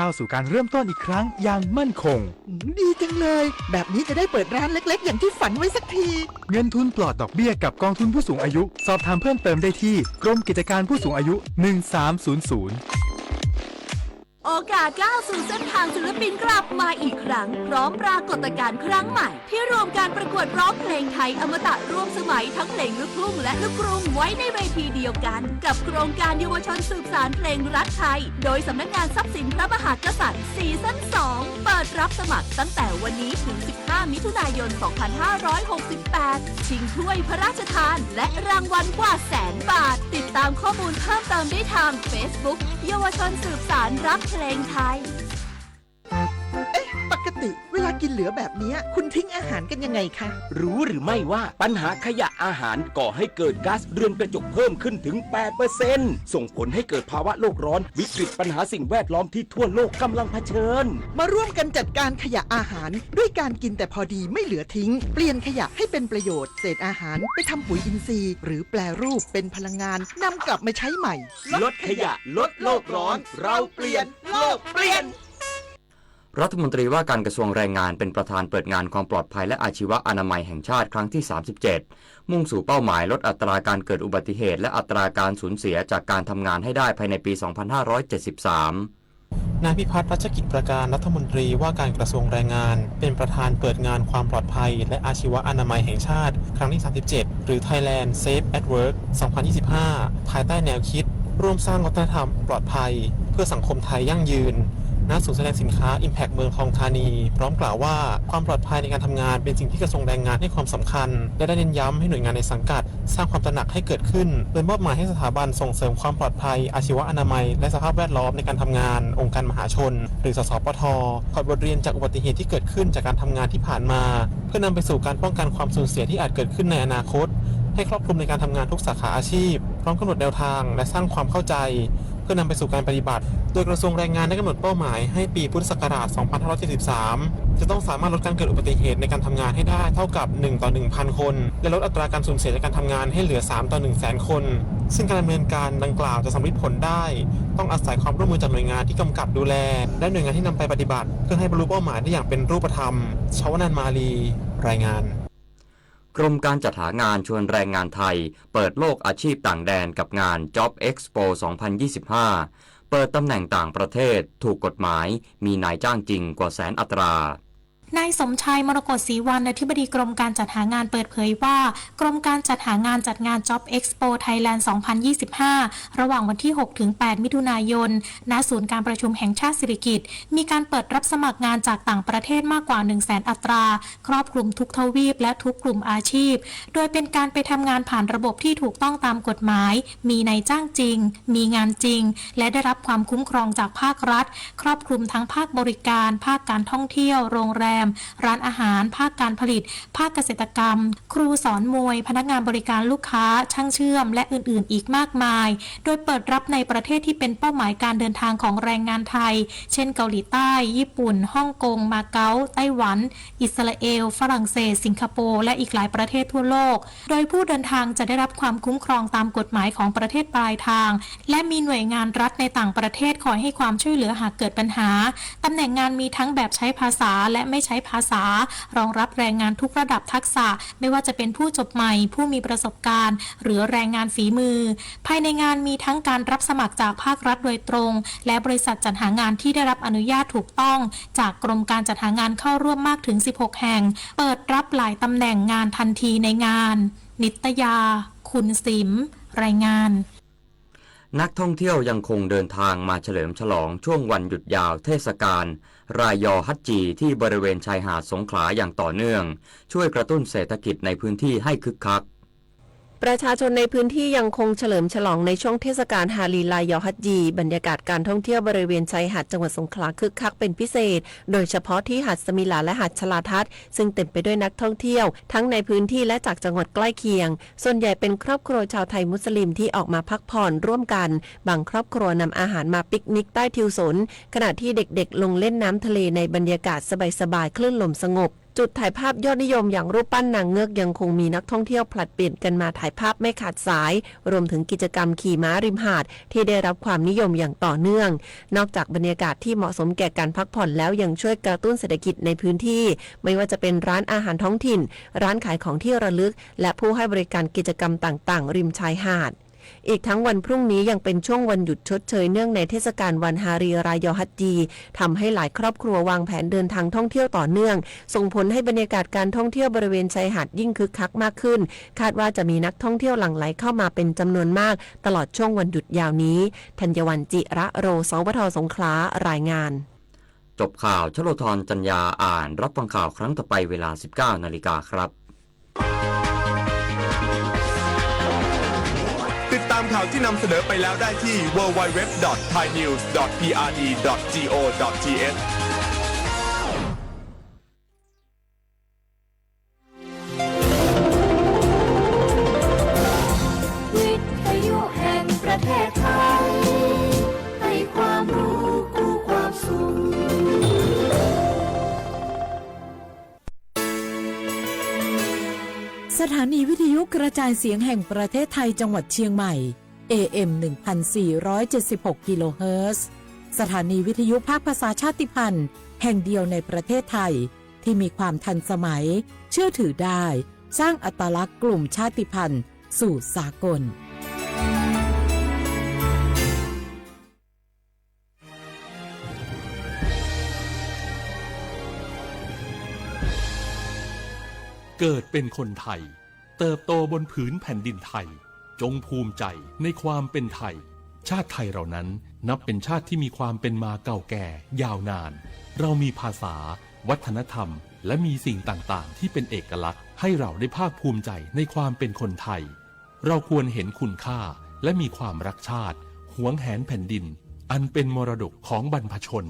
ก้าวสู่การเริ่มต้นอีกครั้งอย่างมั่นคง อืม ดีจังเลย แบบนี้จะได้เปิดร้านเล็กๆ อย่างที่ฝันไว้สักที เงินทุนปลอดดอกเบี้ยกับกองทุนผู้สูงอายุ สอบถามเพิ่มเติมได้ที่กรมกิจการผู้สูงอายุ หนึ่งสามศูนย์ศูนย์ โอกาสก้าวสู่เส้นทางศิลปินกลับมาอีกครั้ง พร้อมปรากฏการณ์ครั้งใหม่ ที่รวมการประกวดร้องเพลงไทยอมตะร่วมสมัยทั้งเพลงลูกทุ่งและลูกกรุงไว้ในเวทีเดียวกัน กับโครงการเยาวชนสืบสานเพลงรักไทย โดยสำนักงานทรัพย์สินพระมหากษัตริย์ซีซั่นสอง เปิดรับสมัครตั้งแต่วันนี้ถึง สิบห้า มิถุนายน สองพันห้าร้อยหกสิบแปด ชิงถ้วยพระราชทาน และรางวัลกว่าแสนบาท ติดตามข้อมูลเพิ่มเติมได้ทาง Facebook เยาวชนสืบสานรักเพลงไทย เอ๊ะ ปกติเวลากินเหลือแบบเนี้ย คุณทิ้งอาหารกันยังไงคะ รู้หรือไม่ว่าปัญหาขยะอาหารก่อให้เกิดก๊าซเรือนกระจกเพิ่มขึ้นถึง แปดเปอร์เซ็นต์ ส่งผลให้เกิดภาวะโลกร้อน วิกฤตปัญหาสิ่งแวดล้อมที่ทั่วโลกกำลังเผชิญ มาร่วมกันจัดการขยะอาหาร ด้วยการกินแต่พอดีไม่เหลือทิ้ง เปลี่ยนขยะให้เป็นประโยชน์ เศษอาหารไปทำปุ๋ยอินทรีย์ หรือแปรรูปเป็นพลังงาน นำกลับมาใช้ใหม่ ลดขยะ ลดโลกร้อน เราเปลี่ยน โลกเปลี่ยน รัฐมนตรีว่าการกระทรวงแรงงานเป็นประธานเปิดงานความปลอดภัยและอาชีวะอนามัยแห่งชาติครั้งที่ สามสิบเจ็ด มุ่งสู่เป้าหมายลดอัตราการเกิดอุบัติเหตุและอัตราการสูญเสียจากการทำงานให้ได้ภายในปี สองพันห้าร้อยเจ็ดสิบสาม นายพิพัฒน์ รัชกิจประการ รัฐมนตรีว่าการกระทรวงแรงงาน เป็นประธานเปิดงานความปลอดภัย และอาชีวะอนามัยแห่งชาติ ครั้งที่ สามสิบเจ็ด หรือ Thailand Safe at Work สองพันยี่สิบห้า ภายใต้แนวคิด ร่วมสร้างวัฒนธรรมปลอดภัย เพื่อสังคมไทยยั่งยืน ณ ศูนย์แสดงสินค้า Impact เมืองทองธานี พร้อมกล่าวว่า ความปลอดภัยในการทำงานเป็นสิ่งที่กระทรวงแรงงานให้ความสำคัญ และได้เน้นย้ำให้หน่วยงานในสังกัด สร้างความตระหนักให้เกิดขึ้น โดยมอบหมายให้สถาบันส่งเสริมความปลอดภัย อาชีวะอนามัย และสภาพแวดล้อมในการทำงาน องค์การมหาชน หรือ สสปท ถอดบทเรียนจากอุบัติเหตุที่เกิดขึ้นจากการทำงานที่ผ่านมา เพื่อนำไปสู่การป้องกันความสูญเสียที่อาจเกิดขึ้นในอนาคต ให้ครอบคลุมในการทำงานทุกสาขาอาชีพ พร้อมกำหนดแนวทาง และสร้างความเข้าใจ เพื่อนำไปสู่การปฏิบัติ โดยกระทรวงแรงงานได้กำหนดเป้าหมายให้ปีพุทธศักราช สองพันห้าร้อยเจ็ดสิบสาม จะต้องสามารถลดการเกิดอุบัติเหตุในการทำงานให้ได้เท่ากับ หนึ่ง ต่อ หนึ่งพัน คน และลดอัตราการสูญเสียจากการทำงานให้เหลือ สาม ต่อ หนึ่งแสน คน ซึ่งการดำเนินการดังกล่าวจะสำเร็จผลได้ ต้องอาศัยความร่วมมือจากหน่วยงานที่กำกับดูแล และหน่วยงานที่นำไปปฏิบัติ เพื่อให้บรรลุเป้าหมายได้อย่างเป็นรูปธรรม ชวนานมาลี รายงาน กรมการจัดหางานชวนแรงงานไทยเปิดโลกอาชีพต่างแดนกับงาน Job Expo สองพันยี่สิบห้า เปิดตำแหน่งต่างประเทศ ถูกกฎหมาย มีนายจ้างจริงกว่าแสนอัตรา นายสมชาย มรกตศรีวรรณ อธิบดีกรมการจัดหางานเปิดเผยว่า กรมการจัดหางานจัดงาน Job Expo Thailand สองพันยี่สิบห้า ระหว่างวันที่ หก ถึง แปด มิถุนายน ณ ศูนย์การประชุมแห่งชาติสิริกิติ์ มีการเปิดรับสมัครงานจากต่างประเทศมากกว่า หนึ่งแสน อัตรา ครอบคลุมทุกทวีปและทุกกลุ่มอาชีพ โดยเป็นการไปทำงานผ่านระบบที่ถูกต้องตามกฎหมาย มีนายจ้างจริง มีงานจริง และได้รับความคุ้มครองจากภาครัฐ ครอบคลุมทั้งภาคบริการ ภาคการท่องเที่ยว โรงแรม ร้านอาหาร ภาคการผลิต ภาคเกษตรกรรม ครูสอนมวย พนักงานบริการลูกค้า ช่างเชื่อม และอื่นๆ อีกมากมาย โดยเปิดรับในประเทศที่เป็นเป้าหมายการเดินทางของแรงงานไทย เช่น เกาหลีใต้ ญี่ปุ่น ฮ่องกง มาเก๊า ไต้หวัน อิสราเอล ฝรั่งเศส สิงคโปร์ และอีกหลายประเทศทั่วโลก โดยผู้เดินทางจะได้รับความคุ้มครองตามกฎหมายของประเทศปลายทาง และมีหน่วยงานรัฐในต่างประเทศคอยให้ความช่วยเหลือหากเกิดปัญหา ตำแหน่งงานมีทั้งแบบใช้ภาษาและไม่ใช้ภาษา รองรับแรงงานทุกระดับทักษะ ไม่ว่าจะเป็นผู้จบใหม่ ผู้มีประสบการณ์ หรือแรงงานฝีมือ ภายในงานมีทั้งการรับสมัครจากภาครัฐโดยตรง และบริษัทจัดหางานที่ได้รับอนุญาตถูกต้อง จากกรมการจัดหางานเข้าร่วมมากถึง สิบหก แห่ง เปิดรับหลายตำแหน่งงานทันทีในงาน นิตยา คุณสิม รายงาน นักท่องเที่ยวยังคงเดินทางมาเฉลิมฉลองช่วงวันหยุดยาวเทศกาลรายอฮัจจีที่บริเวณชายหาดสงขลาอย่างต่อเนื่อง ช่วยกระตุ้นเศรษฐกิจในพื้นที่ให้คึกคัก ประชาชนในพื้นที่ยังคงเฉลิมฉลองในช่วงเทศกาลฮารีรายอฮัจจี บรรยากาศการท่องเที่ยวบริเวณชายหาดจังหวัดสงขลาคึกคักเป็นพิเศษ โดยเฉพาะที่หาดสมิลาและหาดชลาทัศน์ ซึ่งเต็มไปด้วยนักท่องเที่ยวทั้งในพื้นที่และจากจังหวัดใกล้เคียง ส่วนใหญ่เป็นครอบครัวชาวไทยมุสลิมที่ออกมาพักผ่อนร่วมกัน บางครอบครัวนำอาหารมาปิกนิกใต้ทิวสน ขณะที่เด็กๆ ลงเล่นน้ำทะเลในบรรยากาศสบายๆ คลื่นลมสงบ จุดถ่ายภาพยอดนิยมอย่างรูปปั้นนางเงือกยังคงมีนักท่องเที่ยวผลัดเปลี่ยนกันมาถ่ายภาพไม่ขาดสาย รวมถึงกิจกรรมขี่ม้าริมหาดที่ได้รับความนิยมอย่างต่อเนื่อง นอกจากบรรยากาศที่เหมาะสมแก่การพักผ่อนแล้วยังช่วยกระตุ้นเศรษฐกิจในพื้นที่ ไม่ว่าจะเป็นร้านอาหารท้องถิ่น ร้านขายของที่ระลึก และผู้ให้บริการกิจกรรมต่างๆ ริมชายหาด อีกทั้งวันพรุ่งนี้ยังเป็นช่วงวันหยุดชดเชยเนื่องในเทศกาลวันฮารีรายอฮัจจี ทำให้หลายครอบครัววางแผนเดินทางท่องเที่ยวต่อเนื่อง ส่งผลให้บรรยากาศการท่องเที่ยวบริเวณชายหาดยิ่งคึกคักมากขึ้น คาดว่าจะมีนักท่องเที่ยวหลั่งไหลเข้ามาเป็นจำนวนมากตลอดช่วงวันหยุดยาวนี้ ธัญวัลย์ จิระโร สวท สงขลา รายงาน จบข่าว ชโลธร จันยา อ่าน รับฟังข่าวครั้งต่อไปเวลา สิบเก้านาฬิกาครับ ติดตามข่าวที่นำเสนอไปแล้วได้ที่ ดับเบิลยู ดับเบิลยู ดับเบิลยู ดอท ไทยนิวส์ ดอท พีอาร์ดี ดอท จี โอ ดอท ที เอช วิทยุแห่งประเทศไทย ให้ความรู้กู้ความสุข สถานีวิทยุกระจายเสียงแห่งประเทศไทยจังหวัดเชียงใหม่ เอ เอ็ม หนึ่งพันสี่ร้อยเจ็ดสิบหก กิโลเฮิรตซ์ สถานีวิทยุภาคภาษาชาติพันธุ์แห่งเดียวในประเทศไทย ที่มีความทันสมัย เชื่อถือได้ สร้างอัตลักษณ์กลุ่มชาติพันธุ์สู่สากล เกิดเป็นคนไทย เติบโตบนผืนแผ่นดินไทย จงภูมิใจในความเป็นไทย ชาติไทยเรานั้นนับเป็นชาติที่มีความเป็นมาเก่าแก่ยาวนาน เรามีภาษา วัฒนธรรม และมีสิ่งต่างๆ ที่เป็นเอกลักษณ์ ให้เราได้ภาคภูมิใจในความเป็นคนไทย เราควรเห็นคุณค่า และมีความรักชาติ หวงแหนแผ่นดิน อันเป็นมรดกของบรรพชน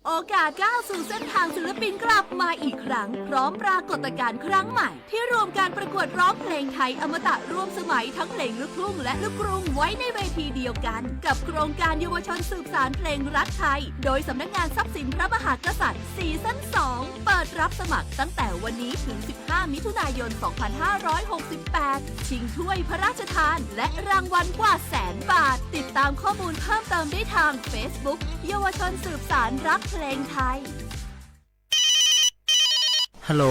โอกาสก้าวสู่เส้นทางศิลปินกลับมาอีกครั้ง พร้อมปรากฏการณ์ครั้งใหม่ ที่รวมการประกวดร้องเพลงไทยอมตะร่วมสมัยทั้งเพลงลูกทุ่งและลูกกรุงไว้ในเวทีเดียวกัน กับโครงการเยาวชนสืบสานเพลงรักไทย โดยสำนักงานทรัพย์สินพระมหากษัตริย์ ซีซั่น สอง เปิดรับสมัครตั้งแต่วันนี้ถึง สิบห้า มิถุนายน สองพันห้าร้อยหกสิบแปด ชิงถ้วยพระราชทาน และรางวัลกว่าแสนบาท ติดตามข้อมูลเพิ่มเติมได้ทาง Facebook เยาวชนสืบสานรักเพลงไทย ฮัลโหล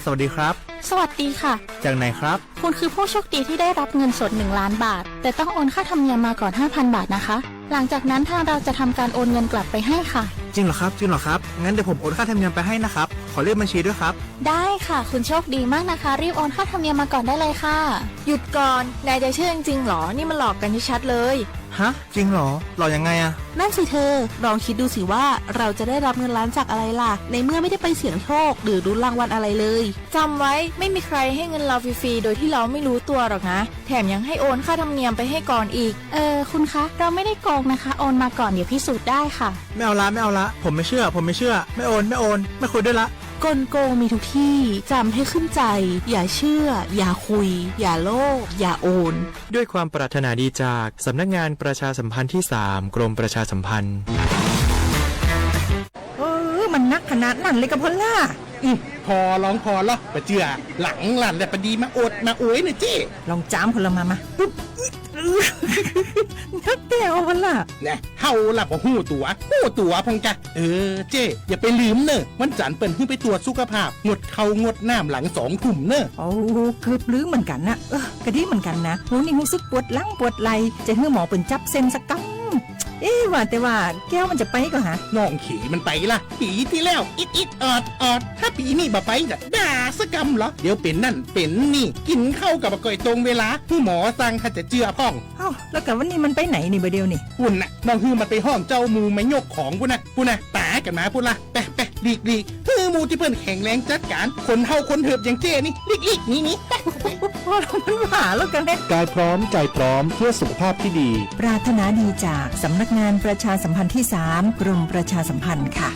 สวัสดีครับ สวัสดีค่ะ จากไหนครับ คุณคือผู้โชคดีที่ได้รับเงินสด หนึ่งล้านบาท แต่ต้องโอนค่าธรรมเนียมมาก่อน ห้าพันบาทนะคะ หลังจากนั้นทางเราจะทำการโอนเงินกลับไปให้ค่ะ จริงเหรอครับ จริงเหรอครับ งั้นเดี๋ยวผมโอนค่าธรรมเนียมไปให้นะครับ ขอเลขบัญชีด้วยครับ ได้ค่ะ คุณโชคดีมากนะคะ รีบโอนค่าธรรมเนียมมาก่อนได้เลยค่ะ หยุดก่อน นายจะเชื่อจริงๆหรอ นี่มันหลอกกันชัดๆเลย ฮะ จริงเหรอ หลอกยังไงอะ นั่นสิเธอ ลองคิดดูสิว่าเราจะได้รับเงินล้านจากอะไรล่ะ ในเมื่อไม่ได้ไปเสี่ยงโชคหรือลุ้นรางวัลอะไรเลย จำไว้ ไม่มีใครให้เงินเราฟรีๆโดยที่เราไม่รู้ตัวหรอกนะ แถมยังให้โอนค่าธรรมเนียมไปให้ก่อนอีก เออ คุณคะ เราไม่ได้โกงนะคะ โอนมาก่อน เดี๋ยวพิสูจน์ได้ค่ะ ไม่เอาละ ไม่เอาละ ผมไม่เชื่อ ผมไม่เชื่อ ไม่โอน ไม่โอน ไม่คุยด้วยละ กลโกงมีทุกที่ จำให้ขึ้นใจ อย่าเชื่อ อย่าคุย อย่าโลภ อย่าโอน ด้วยความปรารถนาดีจากสำนักงานประชาสัมพันธ์ที่สาม กรมประชาสัมพันธ์ เออ มันนักขนาดนั้นเลยกะพอลล่า อืม พอลองพอลอ ปะเจือ หลังหลั่นแต่ปะดีมาอวดมาอวยนะเจ้ ลองจามพอลมามา ปุ๊บ นักแก้วพอลล่า แน่ เฮาล่ะบ่ฮู้ตั๋ว ฮู้ตั๋วพองกะ เออ เจ้ อย่าไปลืมเนอะ วันจันทร์เปิ้นหื้อไปตรวจสุขภาพ งดข้าวงดน้ำหลังสองทุ่มเนอะ โอ้ เกือบลืมเหมือนกันนะ เออ กะดีเหมือนกันนะ โห นี่รู้สึกปวดหลังปวดไหล่ จะหื้อหมอเปิ้นจับเส้นสักกำ เอ๊ะ ว่าแต่ว่าแก้วมันจะไปก่อฮะ น้องเขยมันไปละ ปีที่แล้ว อิดอิดออดออด ถ้าปีนี้บ่ไปจะด่าสักกำเหรอ เดี๋ยวเป็นนั่นเป็นนี่ กินข้าวกับบ่ก่อยตรงเวลา หื้อหมอสั่งถ้าจะเจือพ่อง เอ้า แล้วกะวันนี้มันไปไหนนี่บ่าเดียวนี่ ปุ้นน่ะ น้องหื้อมันไปห้องเจ้าหมู่มายกของปุ้นน่ะ ปุ้นน่ะ ต๋ากันมาปุ้นละ ไปไปหลีกหลีก หื้อหมู่ตี้เปิ้นแข็งแรงจัดการ คนเฒ่าคนเถิบอย่างเจ้นี่ หลีกหลีกหนีหนี ไปไป พอลล่ามันว่าแล้วกันนะ กายพร้อมใจพร้อมเพื่อสุขภาพที่ดี ปรารถนาดีจากสำนักงานประชาสัมพันธ์ที่สาม กรมประชาสัมพันธ์ค่ะ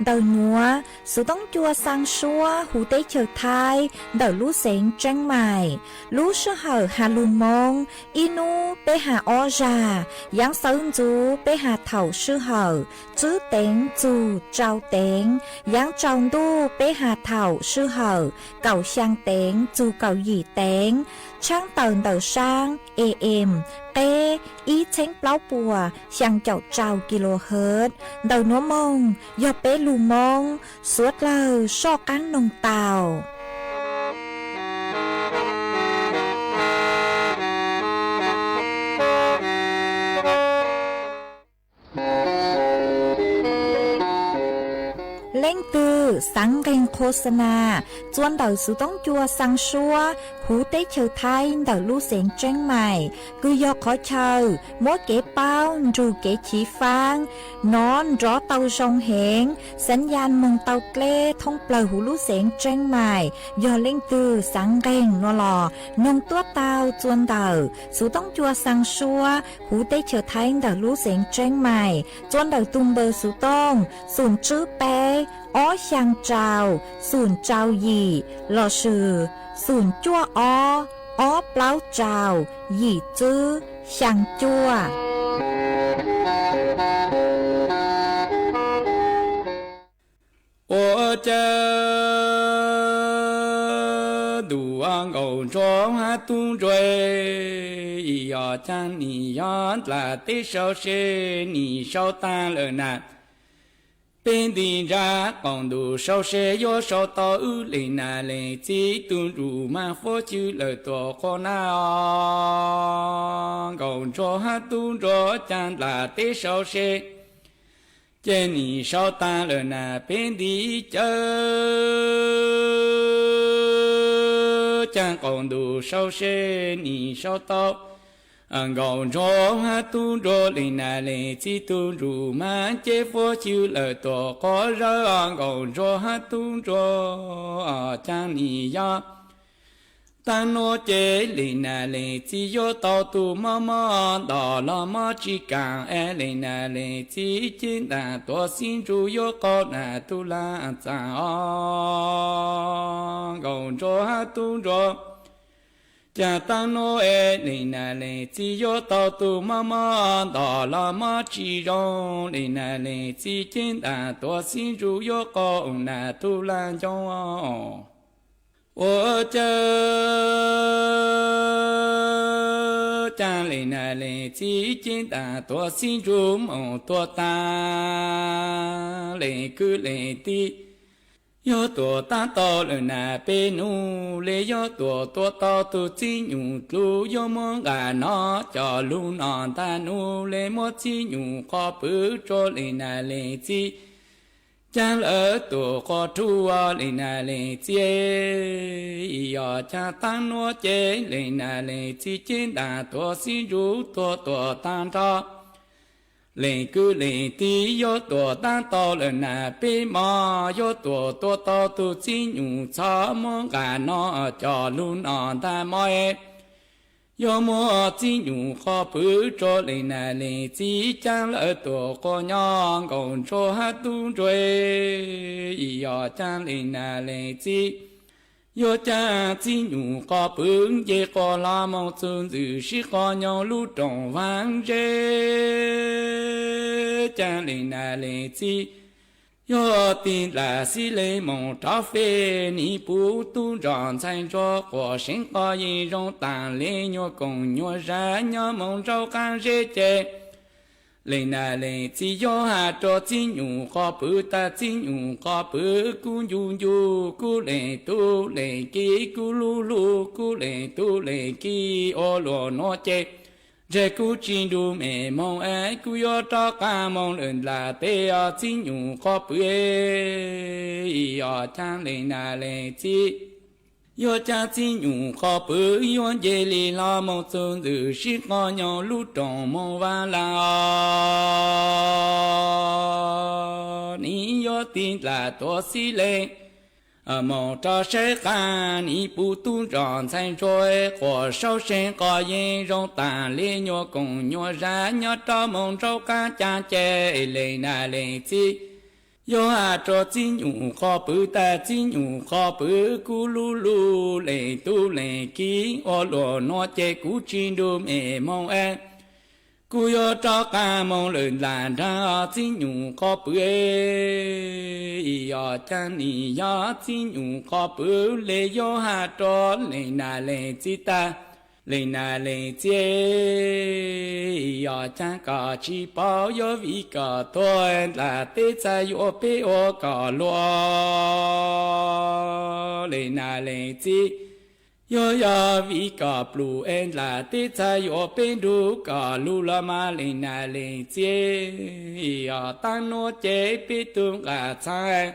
Taws nuav, xuv toob cua xaa suab huv teb chaws Thaib ntawm lub xeev Tseeb Maim. Lub sij hawm has lug Moob, ib nub peb has ob zag, yaav xawv ntxuv peb has thaum sij hawm tswb teev txug tsau teev, yaav tsau ntuj peb has thaum sij hawm kaum xyaa teev txug kaum yim teev, tshaab tawm ntawm saab A M qeb ib txheeb plaub puas xyaa caum rau kilohertz. Ntawm nuav moog yog peb lug Moob, suav dlawg soj qaab noog tau. Leej twg xaav nqeeg qho xa nas txua ntawm xuv toob cua xaa suab huv teb chaws Thaib ntawm lub xeev Tseeb Maim, kws yog qhov chaw muab kev paub nrug kev chiv faab nov nrov tau zoo heev, xaav ya moog tau dleb thoob plawg huv lub xeev Tseeb Maim. Yog leej twg xaav nqeeg nuav los noog tuab tau txua ntawm xuv toob cua xaa suab huv teb chaws Thaib ntawm lub xeev Tseeb Maim, txua ntawm tug npawb xuv tooj xoom tswb peb ob xyaa rau xoom rau yim lossis xoom cuaj ob ob plaub rau yim tswb xyaa cuaj. Ua caag ntuj nkaus ntsuag hab tub ntsuag, yog caag nim yog dlaab teb sau se nim sau taag lawm na. Peb nti ntsab qaum ntuj sau se yuav sau tau wb leej nam leej txiv tug ntsuj mas fuab xyw lawm tuam quas na. Nkaus ntsuag hab tub ntsuag caag dlaab teb sau se ces nim sau taag lawm na. Peb nti cawv caag qaum ntuj sau se nim sau tau nkaus ntsuag hab tub ntsuag leej nam leej txiv tug ntsuj mas ces fuab xyw lawm tuam quas zawg. Nkaus ntsuag hab tub ntsuag caag nim yog taag nuav ces leej nam leej txiv yuav tau tug mob mob nto los mob tsi kaam es leej nam leej txiv cev ntaam tuav xib ntsuj yuav qau nam tug laag txaam os. Nkaus ntsuag hab tub ntsuag caag taag nuav es leej nam leej txiv yuav tau tug mob mob nto los mob tsi zoo, leej nam leej txiv cev ntaam tuav xib ntsuj yuav qau nam tug laag ncoo os. Ua caag caag leej nam leej txiv cev ntaam tuav xib ntsuj moog tuag taag, leej kwv leej tij yuav tuam taab tau lawm na. Peb nub le yuav tuam tuav tau tug txib nyuj dlub, yuav muab nqaj no coj lug noj ntag. Nub le muab txib nyuj qhov pwv rua leej nam leej txiv caag lawm tuam quas rua leej nam leej txiv. Yog caag taag nuav ces leej nam leej txiv cev ntaam tuav xib ntsuj tuag tuam taag nrho. Leej kwv leej tij yuav tuam taab tau lawm na. Peb mog yuav tuam tuav tau tug txib nyuj, txhob muab nqaj no coj lug noj ntag mog. Yuav muab txib nyuj qhov pwv rua leej nam leej txiv caag lawm tuam quas nyob. Nkaus ntsuag hab tub ntsuag, yog caag leej nam leej txiv yuav caag txib nyuj qhov pwv nce quas hlo moog txug ntxwm sib qho nyob lub rooj vaag zeb. Caag leej nam leej txiv yuav tig dlaab xib leeg moog rov fej, nim puv tub ntsuag ntxhais ntsuag quas seev qhov yeej zoo taag le nyuag koom nyuag zag nyob moog nraub qaab zeb ces leej nam leej txiv yuav has rua txib nyuj qhov pwv tas, txib nyuj qhov pwv kub ncu ncu, kub leej tub leej kiv, kub lug lug, kub leej tub leej kiv. Ua luaj nuav ces ntshe kub tsi nrug mej moog es kub yuav rov qaab moog lawm dlaab teb os txib nyuj qhov pwv. Yog caag leej nam leej txiv yuav caag txib nyuj qhov pwv yuav nce le hlo moog txug ntxwm sib qho nyob lub rooj moog vaag laag os. Nim yuav tig dlaab tuav xib leeg moog rov saib qaab, nim puv tub ntsuag ntxhais ntsuag quas saub seev qhov yeej zoo taag le nyuag koom nyuag zag nyob rov moog nraub qaab caag ces leej nam leej txiv Yuav has rua txib nyum qhov pwv tas txib nyum qhov pwv kuv lub lub lees tub lees kiv ua luam nuav ces kuv tsi nrug mej moog es kuv yuav rov qaab moog lawm ntaag nraag txib nyum qhov pwv. Yog caag nim yog txib nyum qhov pwv le yuav has rua lees nam lees txiv tas lees nam lees txiv, yog caag kom tsi paub yuav vim kom tuag ntaag teb txhaj yuav peb ua kom luag lees nam lees txiv. Yuav yog vim kom pluj es ntaag teb txhaj yuav peb nrug kom lug los mas lees nam lees txiv. Yog taab nuav ces peb tug nqaj txhaab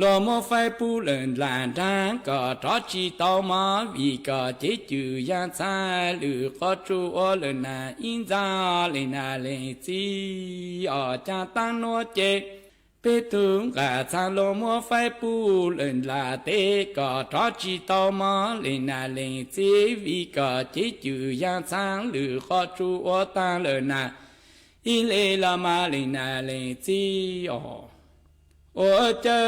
luag muab faib pub lawm ntaag nraag kom rov tsi tau mov vim kom cev cwm yaaj txhaab lwm qhov tsua ua lawm nam ib ntxaag lees nam lees txiv. Yog caag taab nuav ces peb tug nqaj txhaab luag muab faib pub lawm ntaag teb kom rov tsi tau mov lees nam lees txiv vim kom cev cwm yaaj txhaab lwm qhov tsua ua taag lawm nam ib le los mas lees nam lees txiv os. Ua caag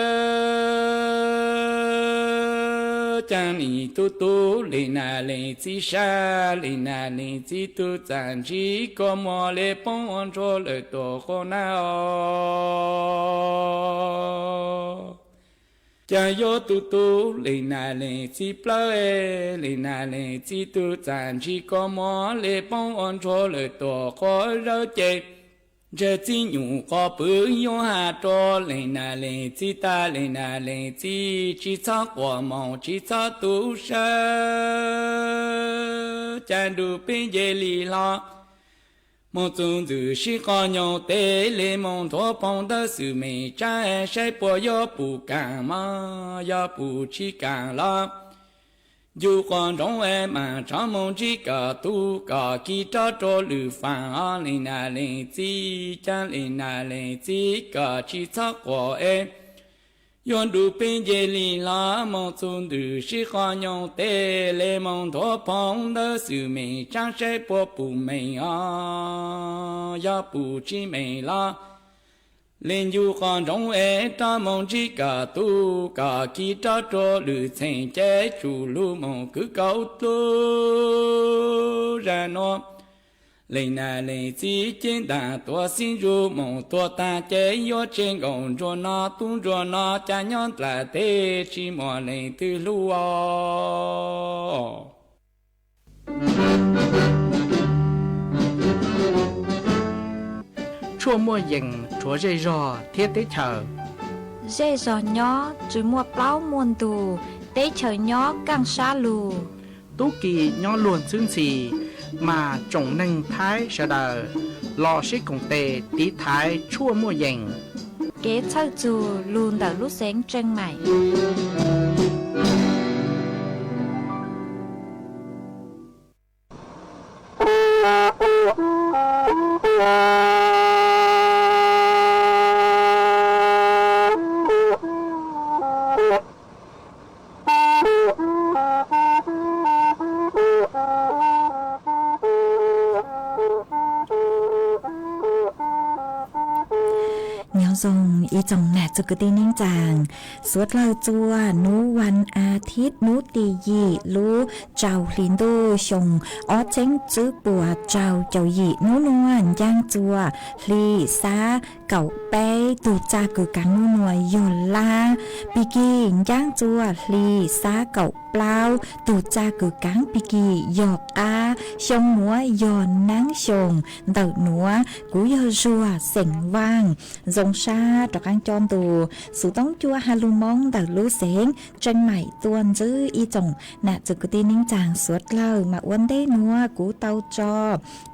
caag nim tug tub lees nam lees txiv sab lees nam lees txiv tug txaj ntsig kua muag le poob ua ntsuag lawm tuam quas nab os. Caag yuav tug tub lees nam lees txiv plawg lees nam lees txiv tug txaj ntsig kua muag le poob ua ntsuag lawm tuam quas zawb ces ntshe txib nyum qhov pwv yuav has rua lees nam lees txiv tas lees nam lees txiv tsi txhob quas moog tsi txhob tu sawv, ca nrug peb nce li hlo moog txug ntxwm sib qho nyoog teb le moog nthuav phoo ntawv xwm meem tsaab saib puas yuav pum kaam mog, yog pum tsi kaam los ncu quas nroov es maam rov moog ntsib kom tub kom ki rov rua lwm faam os lees nam lees txiv, ca lees nam lees txiv kom tsi txhob quas es yuav nrug peb nce li hlo moog txug ntxwm sib qho nyoog teb le moog nthuav phoo ntawv xwm meem tsaab saib puas pum meem os, yog pum tsi meem los le ncu quas nroov es rov moog ntsib kom tub kom ki rov rua lwm txheej ces tsum lug moog kwv kaus dlub zag nuav. Lees nam lees txiv cev ntaam tuav xib ntsug moog tuag taag ces yuav tseg nkaus ntsuag no tub ntsuag no ca nyob nplaim teb tsi muaj leej twg hlub os. Tshuaj muaj yees rhuav zej zog thiab teb chaws. Zej zog nyob tsi muaj plaub muaj ntug, teb chaws nyob kaaj sab lug. Tub ki nyob luag ntxhwb ntxhi, mas tsoom neeg Thaib sawv daws los sib koom tes tiv thaiv tshuaj muaj yees. Kev txhawj txug lug ntawm lub xeev Tseej Maim. Nyob zoo ib tsoom nam txwg kwv tij neej tsaa, suav dlawg txua nub vas as thiv nub tim yim lub rau hli ntuj xyoo ob txheeb tswb puas rau caum yim nub nuav ncaaj txua hli xab kaum peb tug txaj kws kaav nub nuav yog lab, pig kig ncaaj txua hli xab kaum plaub tug txaj kws kaav pig kig yog qab, xyoo nuav yog naab xyoo ntawm nuav. Kuv yog Zuag xeem Vaaj, zoo sab rov qaab coj ntu xuv toob cua has lug Moob ntawm lub xeev Tseej Maim tuaj ntsib ib tsoom nam txwg kwv tij neej tsaa suav dlawg mas ua ntej nuav kuv tau tso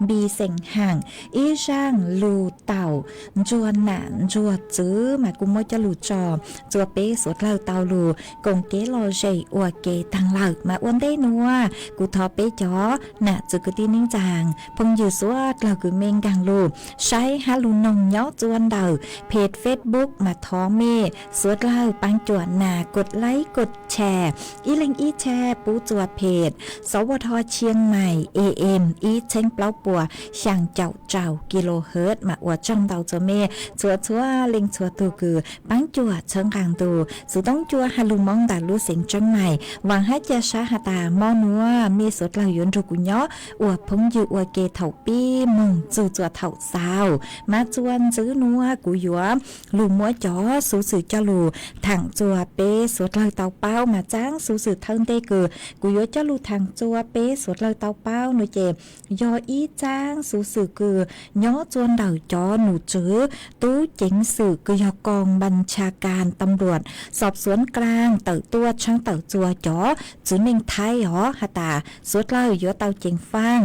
npis xeem haam ib zaaj lug taum ntsuag nam ntsuag txwv mas kuv muab coj lug tso txua peb suav dlawg tau lug koom kev lom zem ua ke taag lawm mas ua ntej nuav kuv thov peb cov nam txwg kwv tij neej tsaa phooj ywg suav dlawg kws mej nkaag lug saib hab lug noog nyob txua ntawm page Facebook mas thov mej suav dlawg paab cuam nas kos laib kos tshare, ib leeg ib tshare pub txua page sab vos dho Chiang Mai A M ib txheeb plaub puas xyaa caum rau kilohertz mas ua tsaug ntau txhua mej txhua txhua leej txhua tug kws paab cuam txhawb nqaa tug xuv toob cua has lug Moob ntawm lub xeev Chiang Mai. Vaam hab ca sab has tas mo nuav mej suav dlawg yuav nrug kuv nyob ua phooj ywg ua ke thaum pib moog txug txua thaum xaus. Mas txua ntxiv nuav kuv yuav lug muab cov xuv xwm coj lug thaam txua peb suav dlawg tau paub. Mas txav xuv xwm thawj ntej kws kuv yuav coj lug thaam txua peb suav dlawg tau paub nuav ces yog ib txav xuv xwm kws nyob txua ntawm cov num tswv tub ceev xwm kws yog koo npas tshas kas tam npluam xob xuav klaag tawm tuaj tshaav tawm txua cov txiv neej Thaib os has tas suav dlawg yuav tau ceev faaj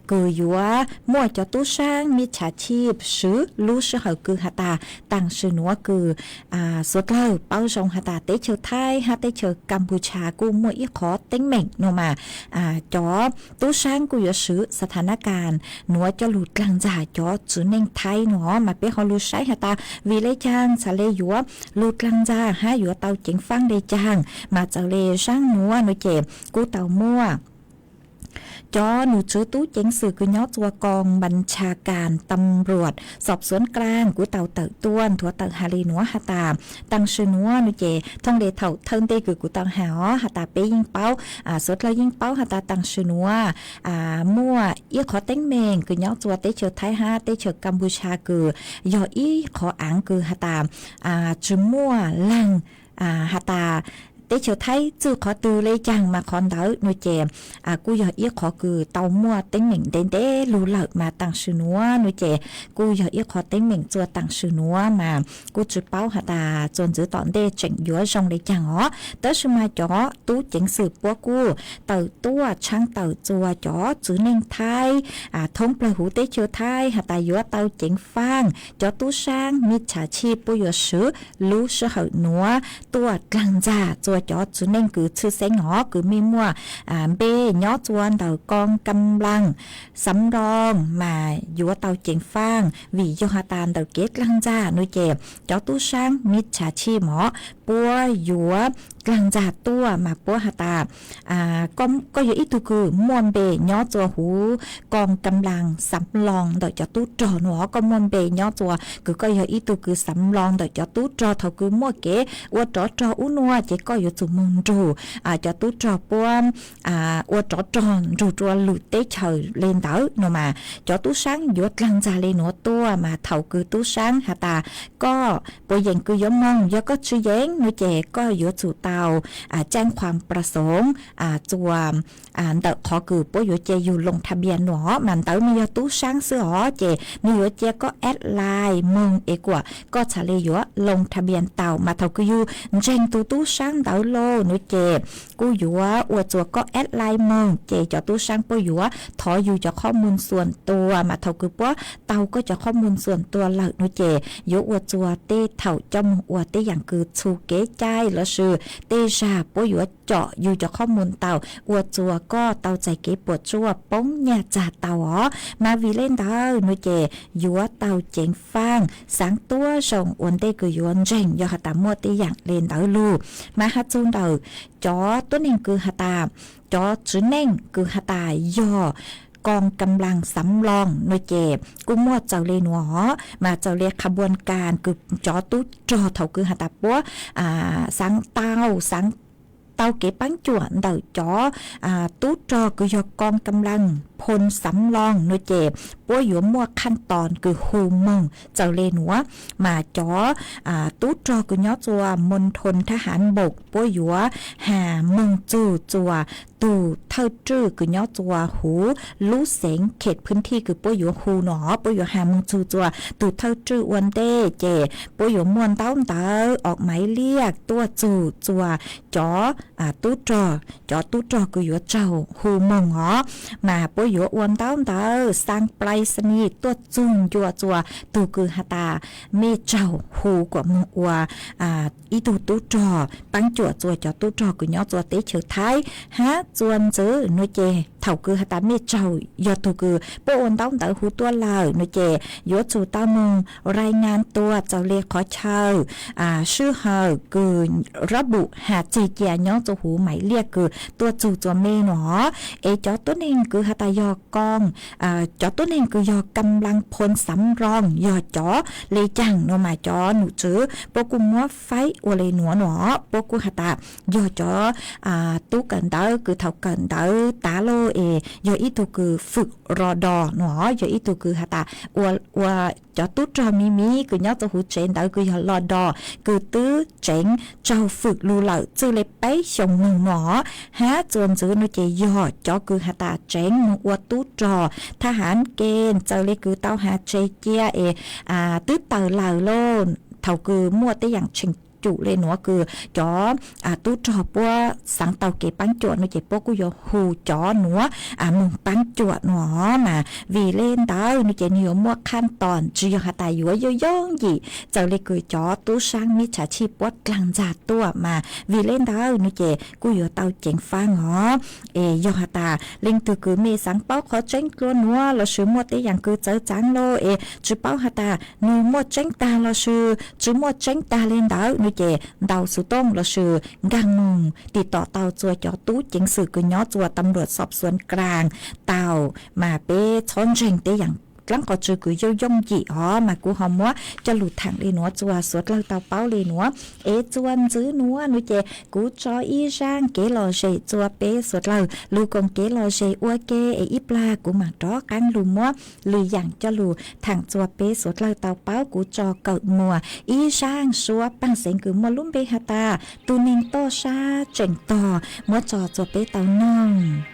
kws yuav muaj cov tub saab mib tshas tshib swv lub sij hawm kws has tas taam sim nuav kws suav dlawg paub zoo has tas teb chaws Thaib hab teb chaws Kaputsha kuj muaj ib qhov teeb meem nuav mas cov tub saab kuj yuav swv xa tha nab kas nuav coj lug dlaag ntxag cov txiv neej Thaib nuav mas peb ho lug saib has tas vim le caag txhad le yuav lug dlaag ntxag hab yuav tau ceev faaj le caag mas txawm le zaab nuav nuav ces kuj tau muaj cov num tswv tub ceev xwm kws nyob txua koo npas tshas kas tam npluam xob xuav klaag kuj tau tawm tuaj nthuav tawm has le nuav has tas taam sim nuav nuav ces thooj le thaum thawj ntej kws kuv tau has os has tas peb yeej paub, suav dlawg yeej paub has tas taam sim nuav muaj ib qhov teeb meem kws nyob txua teb chaws Thaib hab teb chaws Kaputsha kws yog ib qhov aav kws has tas tsi muaj leeg has tas teb chaws Thaib txwj qhov twg le caag mas qhov ntawd nuav ces kuj yog ib qhov kws tau muaj teeb meem ntev ntev lug lawm mas taam sim nuav nuav ces kuj yog ib qhov teeb meem txua taam sim nuav mas kuj tsi paub has tas txua ntxiv tom ntej tseem yuav zoo le caag os. Tab sis mas cov tub ceev xwm puab kuj tawm tuaj tshaav tawm txua cov txiv neej Thaib thoob plawg huv teb chaws Thaib has tas yuav tau ceev faaj cov tub saab mib tshas tshib puab yuav swv lub sij hawm nuav tuaj dlaag ntxag txua cov txiv neej kws tshwj xeeb os kws mej muaj npe nyob txua ntawm koo kam laag xav loo mas yuav tau ceev faaj vim yog has tas ntawm kev dlaag ntxag nuav ces cov tub saab mib tshas tshib mov puab yuav dlaag ntxag tuaj mas puab has tas koj yog ib tug kws muaj npe nyob txua huv koo kam laag xav loo ntawm cov tub rog nuav os, koj muaj npe nyob txua kws koj yog ib tug kws xav loo ntawm cov tub rog thaum kws muaj kev ua rov rog ub nuav ces koj yuav tsum moog nrug cov tub rog puab ua rov rog nrug rua lwm teb chaws le ntawd nuav mas cov tub saab yuav dlaag ntxag le nuav tuaj mas thaum kws tub saab has tas koj puas yeem kws yuav moog, yog koj tsi yeem nuav ces koj yuav tsum tau tsaaj khuam pla xoov txua ntawm qhov kws puab yuav cia yug loo tha npias nuav mas ntawd mas yog tub saab xwb os ces nwg yuav cia koj add line moog es kuas koj txhad le yuav loo tha npias tau mas thaum kws yug ntseeg tug tub saab ntawd lawm nuav ces kuj yuav ua txua koj add line moog ces cov tub saab puab yuav thov yug cov qhob moos xuam tuas mas thaum kws puab tau koj cov qhob moos xuam tuas lawm nuav ces yuav ua txua tej thaum coj moog ua tej yaam kws txhu kev cai lossis tej zag puab yuav com yug cov qhob moos tau ua txua koj tau txais kev puam tsuaj poob nyaj txag tau os. Mas vim le ntawd nuav ces yuav tau ceev faaj xaav tuab zoo ua ntej kws yuav ntseeg yog has tas muaj tej yaam le ntawd lug. Mas has txug ntawm cov tuab neeg kws has tas cov txiv neej kws has tas yog koo kam laag xav loo nuav ces kuj muaj txawm le nuav os mas txawm le qha npuas kas kws cov tub rog thaum kws has tas puab xaav tau xaav tau kev paab cuam ntawm cov tub rog kws yog koo kam laag phoo xav loo nuav ces puab yuav muaj khaj toos kws hu moog txawm le nuav mas cov tub rog kws nyob txua moos thoo thab hav npaum puab yuav has moog txug txua tug thawj rwj kws nyob txua huv lub xeev kheem phwj thij kws puab yuav hu nuav puab yuav has moog txug txua tug thawj rwj ua ntej ces puab yuav muaj ntaub ntawv os maiv liaj tuaj txug txua cov tub rog, cov tub rog kws yuav tsaug hu moog os mas puab yuav ua ntaub ntawv xaa plai xa ni tuaj txug ncua txua tug kws has tas mej tsaug hu kuas moog ua ib tug tub rog paab cuam txua cov tub rog kws nyob txua teb chaws Thaib hab txua ntxwv nua ces thaum kws has tas mej tsaug yog tug kws puab ua ntaub ntawv hu tuaj lawm nua ces yuav tsum tau moog rai ngaa tua txaus le qhov chaw sij hawm kws rab bum has tseg cia nyob txua huv maim liaj kws tuaj txug txua mej nua. Es cov tuab neeg kws has tas yog koom, cov tuab neeg kws yog kam laa phoos xav roos yog cov le caag nua mas cov num tswv puab kuj muab faib ua le nuav nua, puab kuj has tas yog cov tub kawm ntawv kws thaum kawm ntawv tav lauj es yog ib tug kws fwm lo do nua, yog ib tug kws has tas ua cov tub rog miv miv kws nyob txua huv tsev ntawd kws yog lo do kws twb tseev tsaug fwm lug lawm txwj le peb xyoo moog nua. Hab txua ntxwv nua ces yog cov kws has tas tseev moog ua tub rog thaj hav ke, txawm le kws tau has tseg cia es twb tawm lawm lauj, thaum kws muaj tej yaam tsheej cum le nuav kws cov tub rog puab xaav tau kev paab cuam nua ces puab kuj yuav hu cov nuav moog paab cuam nua mas vim le ntawd nua ces nwg yuav muaj khaj toom tsi yog has tas yuav yooj yooj yim txawm le kws cov tub saab mib tshaj chij puab dlaag ntxag tuaj mas vim le ntawd nua ces kuj yuav tau ceev faab os. Es yog has tas leej twg kws mej xaav paub qhov tseeb dlua nuav lossis muaj tej yaam kws txawv txaav lauj es tsi paub has tas nwg muaj tseeb tag lossis tsi muaj tseeb tag le ntawd nua ces ntaus xuv tooj lossis nkaag moog tim tom tau txua cov tub ceev xwm kws nyob txua tam luam xob xuav kraa tau mas peb txhob ntseeg tej yaam dlaab qhov tsi kws yooj yooj yim os mas kuv ho muab coj lug thaam le nuav txua suav dlawg tau paub le nuav. Es txua ntxwv nuav nua ces kuv tso ib zaaj kev lom zem txua peb suav dlawg lug koom kev lom zem ua ke es ib plag kuv maam rov qaab lug muab lwm yaam coj lug thaam txua peb suav dlawg tau paub. Kuv tso kawm muas ib zaaj suab paaj xeev kws muaj lub npe has tas tus neeg toj sab tseem tog muab tso txua peb tau noog.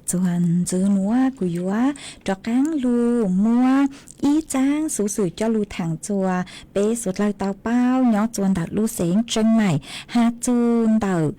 Txuas ntxiv nuav kuv yuav rov qaab lug muab ib txaab xuv xwm coj lug thaam txug peb suav dlawg tau paub nyob txug ntawm lub xeev Tseeb Maim has txug ntawm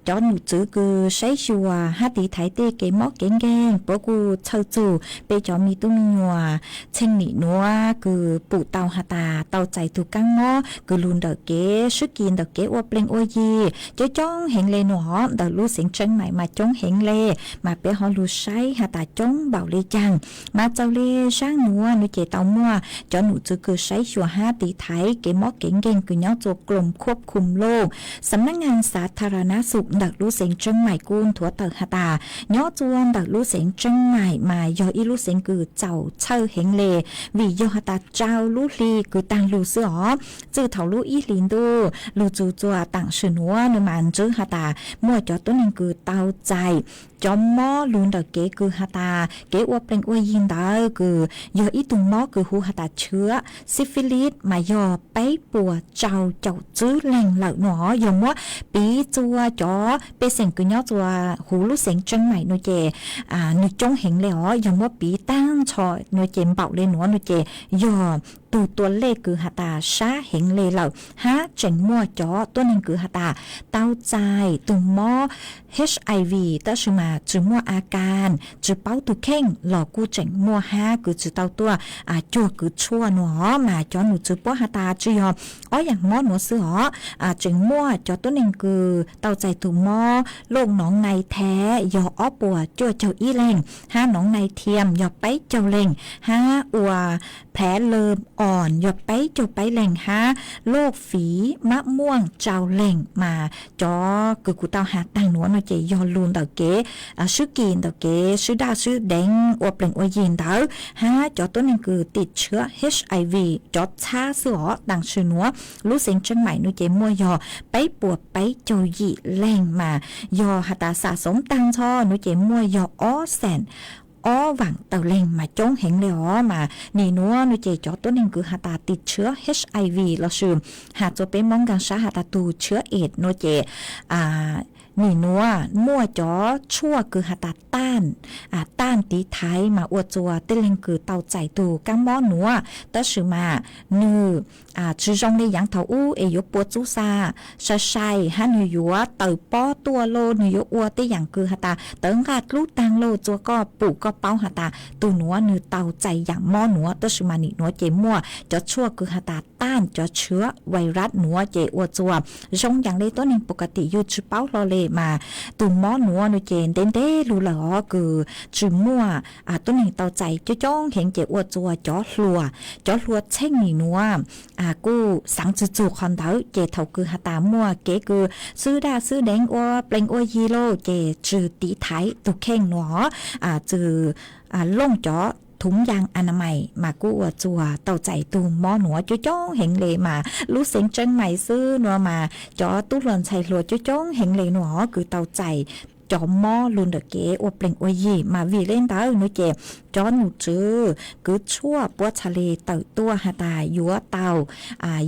cov nom tswv kws saib xyuas hab tiv thaiv tej kev mob kev nkeeg, puab kuj txhawj txug peb cov me tub me nyuam txheej nim nuav kws pum tau has tas tau txais tug kaab mob kws lug ntawm kev swb kis ntawm kev ua pleeg ua yig coob coob heev le nuav. Ntawm lub xeev Tseeb Maim mas coob heev le, mas peb ho lug saib has tas coob npaum le caag. Mas txaus le zaab nuav nuav ces tau muaj cov nom tswv kws saib xyuas hab tiv thaiv kev mob kev nkeeg kws nyob txug กรมควบคุมโรค สำนักงานสาธารณสุข ntawm lub xeev Tseeb Maim kuj nthuav tawm has tas nyob txug ntawm lub xeev Tseeb Maim mas yog ib lub xeev kws txaus txhawj heev le, vim yog has tas rau lub hli kws taag lug xwb os. Txij thaum lub ib hlis ntuj lug txug txuas taam sim nuav nuav mas ntsib has tas muaj cov tuab neeg kws tau txais cov mob lug ntawm kev kws has tas kev ua pleeg ua yig ntawd kws yog ib tug mob kws hu has tas tshwv syphilis mas yog peb puas rau caum tswb leeg lawm nuav. Yog muab piv txua cov pej xeem kws nyob txua huv lub xeev Tseeb Maim nuav ces nwg coob heev le os. Yog muab piv taag nrho nuav ces npaum le nuav nuav ces yog tug tua lej kws has tas sab heev le lawm, hab tseem muaj cov tuab neeg kws has tas tau txais tug mob HIV tab sis mas tsi muaj a kas, tsi paub tug kheej los kuj tseem muaj hab kws tsi tau tuaj cuag kws tshuaj nuav. Mas cov nom tswv puab has tas tsi yog ob yaam mob nuav xwb os, tseem muaj cov tuab neeg kws tau txais tug mob โรคหนองในแท้ yog ob puas cuaj caug ib leeg, hab หนองในเทียม yog peb caug leeg, hab ua แผลเริ่มอ่อน yog peb caug peb leeg, hab โรคฝีมะม่วง rau leeg. Mas cov kws kuv tau has taag nuav nuav ces yog lug ntawm kev swb kis ntawm kev swb daj swb deev ua pleeg ua yig ntawd, hab cov tuab neeg kws tim tshiab HIV cov txhab xwb os. Taam sim nuav lub xeev Tseeb Maim nuav ces muaj yog peb puas peb caug yim leeg, mas yog has tas xam xoov taag nrho nuav ces muaj yog ob xeem ob vaam tawm leeg mas coob heev le os. Mas nim nuav nuav ces cov tuab neeg kws has tas tim tshiab HIV lossis has txug peb Moob nkaag sab has tas tug tshiab AIDS nuav ces nim nuav muaj cov tshuaj kws has tas taaj, taaj tiv thaiv mas ua txug tej leeg kws tau txais tug kaab mob nuav, tab sis mas nwg tsi zoo le yaav thaum ub es yuav pua txub xa, sai sai hab nwg yuav tawm pob tuaj lauj, nwg yuav ua tej yaam kws has tas tawv nqaj dlub taag lauj, txua koj pum koj paub has tas tug nuav nwg tau txais yaam mob nuav. Tab sis mas nim nuav ces muaj cov tshuaj kws has tas taaj cov tshiab virus nuav ces ua txug zoo yaam le tuab neeg pov ka tim yug tsi paub hlo le. Mas tug mob nuav nuav ces ntev ntev lug lawm os kws tsi muaj tuab neeg tau txais coob coob heev ces ua txug cov hluas, cov hluas txheej nim nuav kuj xaav tsi txug qhov ntawd ces thaum kws has tas muaj kev kws swb daj swb deev ua pleeg ua yig lauj ces tsi tiv thaiv tug kheej nuav, tsi looj cov thum yaas a na mais mas kuj ua txug tau txais tug mob nuav coob coob heev le. Mas lub xeev Tseeb Maim xwb nuav mas cov tub hluas ntxhais hluas coob coob heev le nuav kws tau txais cov mob lug ntawm kev ua pleeg ua yig. Mas vim le ntawd nuav ces cov nom tswv kws tshuaj puab txhad le tawm tuaj has tas yuav tau,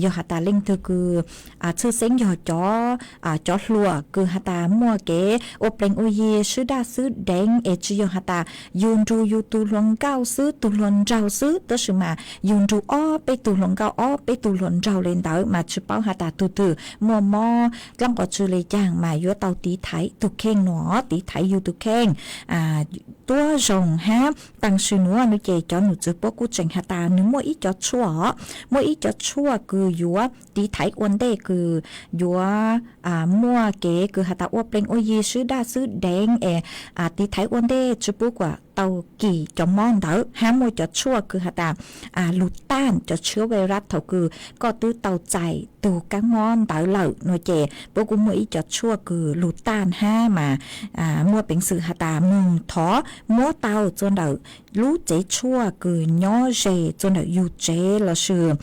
yog has tas leej twg kws tshwj xeeb yog cov, cov hluas kws has tas muaj kev ua pleeg ua yig swb daj swb deev es tsi yog has tas yug nrug yug tug hluas nkauj xwb tug hluas nraug xwb, tab sis mas yug nrug ob peb tug hluas nkauj ob peb tug hluas nraug le ntawd mas tsi paub has tas tug twg muaj mob dlaab qhov tsi le caag mas yuav tau tiv thaiv tug kheej nuav, tiv thaiv yug tug kheej tuab zoo hab. Taam sim nuav nuav ces cov nom tswv puab kuj tseem has tas nwg muaj ib cov tshuaj os, muaj ib cov tshuaj kws yuav tiv thaiv ua ntej kws yuav muaj kev kws has tas ua pleeg ua yig swb daj swb deev es tiv thaiv ua ntej tsi pub kuas tau kis cov mob ntawd, hab muaj cov tshuaj kws has tas lug taaj cov tshiab virus thaum kws koj twb tau txais tug kaab mob ntawd lawm nuav ces puab kuj muaj ib cov tshuaj kws lug taaj hab mas muaj peev xwm has tas moog thov muab tau txug ntawm lub tsev tshuaj kws nyob ze txua ntawm yug tsev lossis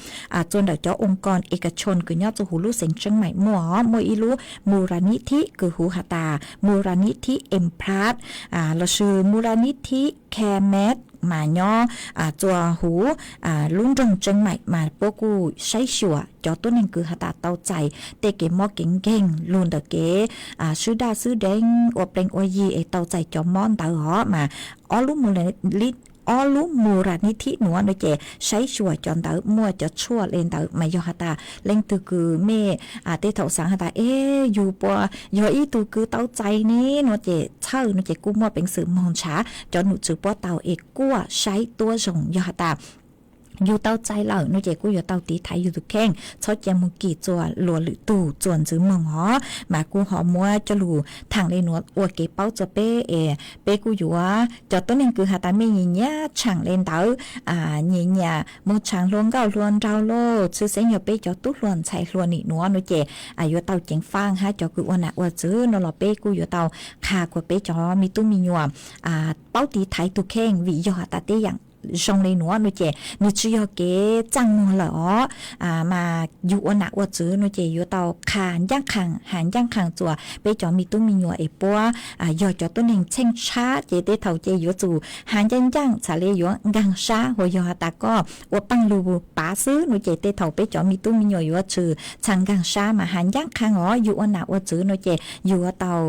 txua ntawm cov oo kos ekachoos kws nyob txua huv lub xeev Tseeb Maim muaj os, muaj ib lub mus ra nib thib kws huv has tas mus ra nib thib Emplat lossis mus ra nib thib Khemet mas nyob txua huv lub nroog Tseeb Maim mas puab kuj saib xyuas cov tuab neeg kws has tas tau txais tej kev mob kev nkeeg lug ntawm kev swb daj swb deev ua plees ua yig es tau txais cov mob ntawd os mas ob lub mus ob lub mus ra nib thib nuav no ces saib xyuas cov ntawd muaj cov tshuaj le ntawd mas yog has tas leej twg kws mej tej thaum xaav has tas es yug puas yog ib tug kws tau txais ne no ces txhawj no ces kuj muaj peev xwm moog ntshav cov num tswv puab tau es kuaj saib tuab zoo yog has tas yug tau txais lawm no ces kuj yuav tau tiv thaiv yug tus kheej txhob cia moog kis txua luas lwm tug txua ntxwv moog os mas kuj ho muab coj lug thaam le nuav ua kev paub txua peb es peb kuj yuav cov tuab neeg kws has tas mej nyiam nyiam tshaam le ntawd nyiam nyiam moog tshaam hlua nkauj hlua nraug lauj tshwj xeeb yog peb cov tub hluas ntxhais hluas nim nuav no ces yuav tau ceev faaj hab cov kws ua nam ua txwv no los peb kuj yuav tau qha kuas peb cov me tub me nyuam paub tiv thaiv tug kheej vim yog has tas tej yaam zoo le nuav no ces nwg tsi yog kev txaaj muag lawm os mas yug ua nam ua txwv no ces yuav tau qha ncaaj qha has ncaaj qha txua peb cov me tub me nyuam es puab yog cov tuab neeg tsheej tshab ces tej thaum ces yuav tsum has ncaaj ncaaj txhad le yuav nkaag sab hos yog has tas koj ua paaj lug pav xwb no ces tej thaum peb cov me tub me nyuam yuav tshwm txhad nkaag sab mas has ncaaj qha os yug ua nam ua txwv no ces yuav tau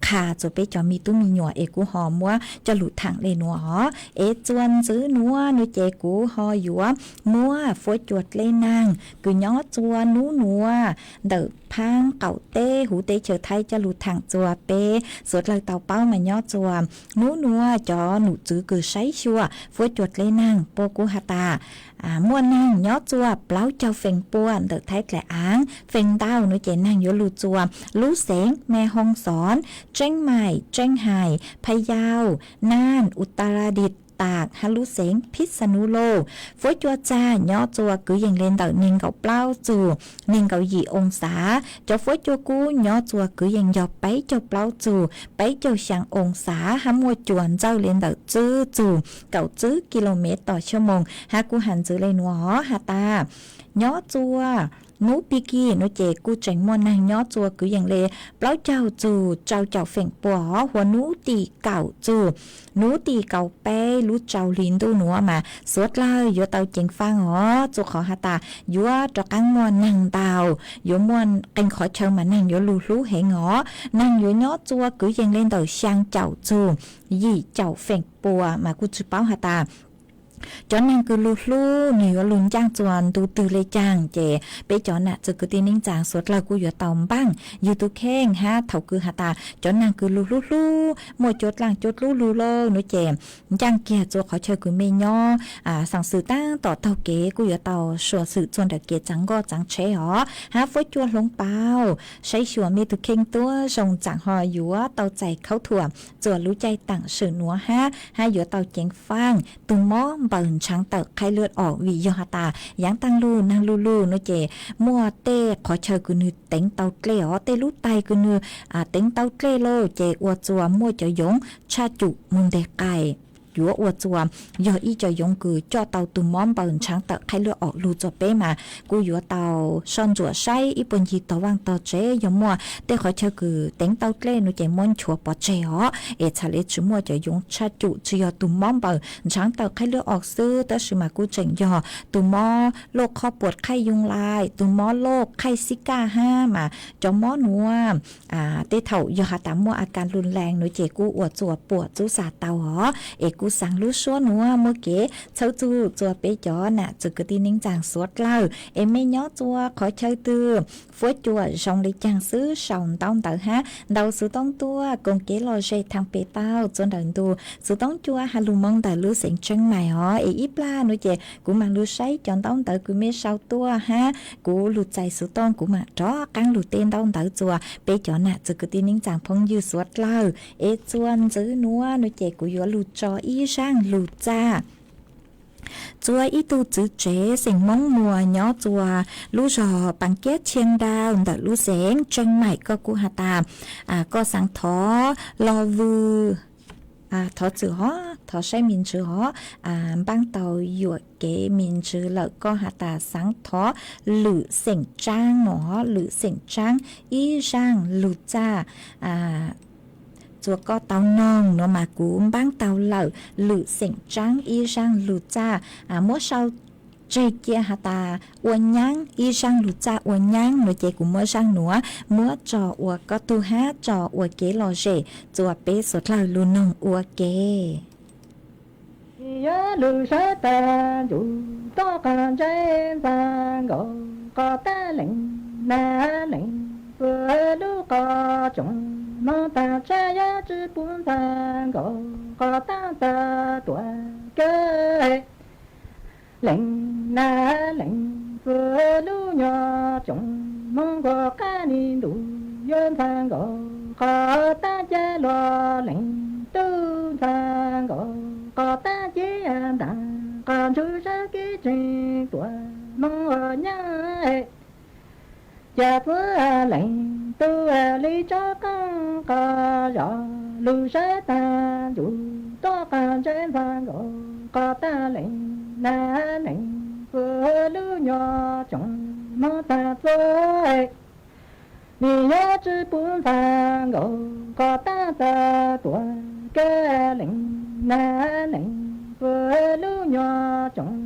qha txua peb cov me tub me nyuam es kuv ho muab coj lug thaam le nuav os es txua ntxwv nuav no ces kuv ho yuav muab fuab cua dleb naag kws nyob txua nub nuav ntawm phaab qaum teb huv teb chaws Thaib coj lug thaam txua peb suav dlawg tau paub mas nyob txua nub nuav cov num tswv kws saib xyuas fuab cua dleb naag puab kuj has tas muaj naag nyob txua plaub caug feem pua ntawm Thaib dlaim aav feem ntau no ces naag yuav lug txua lub xeev Me Hoo Xoob, Tseeb Maim, Tseeb Hais, Phaj Yau, Naaj, Utaradis, Taam hab lub xeev Phij Xa Nub Lauj. Fuab cua txag nyob txua kwv yees le ntawm neeg nkaum plaub txug neeg nkaum yim oo xav. Cov fuab cua kub nyob txua kwv yees yog peb caug plaub txug peb caug xyaa oo xav hab muaj cua ntxawj le ntawm tswb txug kaum tswb ki lo mev tom xyoo moos hab kuj has ntxwv le nuav os has tas nyob txua nub Pig Kig no ces kuj tseem muaj naag nyob txua kwv yees le plaub caug txug rau caum feem pua os hua nub tim kaum txug nub tim kaum peb lub rau hli ntuj nuav mas suav dlawg yuav tau ceev faaj os txua qhov has tas yuav rov qaab muaj naag ntau yuav muaj qee qhov chaw mas naag yuav lug hlub heev os. Naag yuav nyob txua kwv yees le ntawm xyaa caum txug yim caum feem pua mas kuj tsi paub has tas cov naag kws lug hlub nwg yuav lug ncaaj txua ntu twg le caag ces peb cov nam txwv kwv tij neej tsaa suav dlawg kuj yuav tau npaaj yug tus kheej hab thaum kws has tas cov naag kws lug hlub hlub muaj cua dlaaj cua dlub lug lauj no ces ncaaj kiag txua qhov chaw kws mej nyob xaam xwm taab tom taug kev kuj yuav tau suav xwm txua nrawm kev txaav nkoj txaav tsheb os hab fuab cua hloov pauv saib xyuas mej tus kheej tuab zoo tsaam ho yuav tau txais khaub thuam txua lub caij taam sim nuav hab hab yuav tau ceev faaj tug mob npaws ntshaav tawm qhaib lwb os vim yog has tas yaav taag lug naag lug lug no ces muaj tej qhov chaw kws nwg teev tau dlej os tej lub tais kws nwg teev tau dlej lauj ces ua txua muaj cov yoov tshaj cum moog nteg qais yuav ua txua yog ib cov yoov kws coj tau tug mob npaws ntshaav tawm qhaib lwb os lug txua peb mas kuj yuav tau soj ntsuam saib ib puag ncig tog vaaj tog tsev yog muaj tej qhov chaw kws teev tau dlej no ces muab nchuav pov tseg os es txhad le tsi muaj cov yoov tshaj cum tsi yog tug mob npaws ntshaav tawm qhaib lwb os xwb tab sis mas kuj tseem yog tug mob loj qhov puam qhaij yoo lai tug mob loj qhaij xib kaj hab mas cov mob nuav tej thaum yog has tas muaj a kas lug lees nuav ces kuj ua txua puam txub xav tau os es kuj xaav lub suab nuav muaj kev txhawb txug txua peb cov nam txwv kwv tij neej tsaa suav dlawg es mej nyob txua qhov chaw twg fuab cua zoo le caag xwb sau ntaub ntawv hab ntau xuv tooj tuaj koom kev lom zem thaam pem tau txua nrawm ntug xuv tooj cua has lug moog ntawm lub xeev Tseeb Maim os es ib plag nuav ces kuv maam lug saib cov ntaub ntawv kws mej sau tuaj hab kuv lug txais xuv tooj kuv maam rov qaab lug teb ntaub ntawv txua peb cov nam txwv kwv tij neej tsaa phooj ywg suav dlawg es txua ntxwv nuav nuav ces kuv yuav lug tso ib zaaj lug txag txua ib tug txwv tsev xeem Moob Muas nyob txua lub zog Paas Kiab Tshiab Nrau ntawm lub xeev Tseeb Maim koj kuj has tas koj xaav thov los vwm Thov txwm hov, thov saib me ntsis hov, npaab tau yuam kev me ntsis lawm koj has tas xaav thov lwm xeem tsaab no hov, lwm xeem tsaab ib zaaj lug txaj. Txuas koj tau noog no mas kuv npaab tau lawm, lwm xeem tsaab ib zaaj lug txaj, muab sau tseg cia has tas ua nyaab, ib zaaj lug txaj ua nyaab no ces kuv muab zaaj nuav muab tso ua koj tug hab tso ua kev lom zem txuas peb suav dlawg lug noog ua ke. Yog lug sawv tag ntsug tuaj qab ntsej ntxhab nkaus qhov taab lees nag lees txuas lub qhov tsoom moog tag tshaj yog tsi pum ntxhab nkaus qhov taab tag tuaj kawg. Lees nag lees txuas lub nyuas tsoom moog nkaus qab ni ntuj yuav ntxhab nkaus qhov taab ceg luas lees tub ntxhab nkaus qhov taab ceg ntaag qhov ntsug sab kev tseeg tuaj moog ua nyaab. Cas txwv lees tub li tsob qaab qhov zos lug sawv tag ntsug tuaj qab ntsej ntxhab nkaus qhov taab lees nag lees txuas lub nyuas tsoom moog tag txuas. Nim yog tsi pum ntxhab nkaus qhov taab tag tuaj kawg lees nag lees txuas lub nyuas tsoom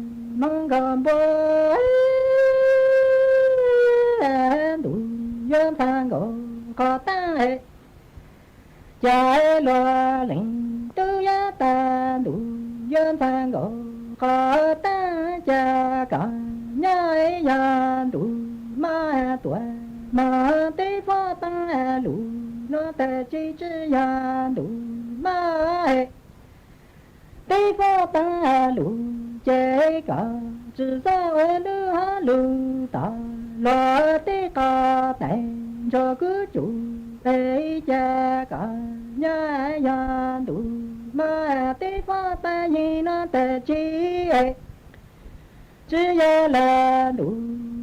moog nkaus npua ntuj yuav ntxhab nkaus qhov taab. Cas luas lees tub yog tag ntuj yuav ntxhab nkaus qhov taab, cas koj nyob yog ntuj maj tuaj moog teb foj paab lug nuav tag tsi tsi yog ntuj maj. Teb foj paab lug ces koj tsi txhob ua lub hauv lug tom luas teb qhov tais nrug kuv tsum es, cas koj nyob yog ntuj maj teb foj paab yeej nuav tag tsi tsi yog lawm ntuj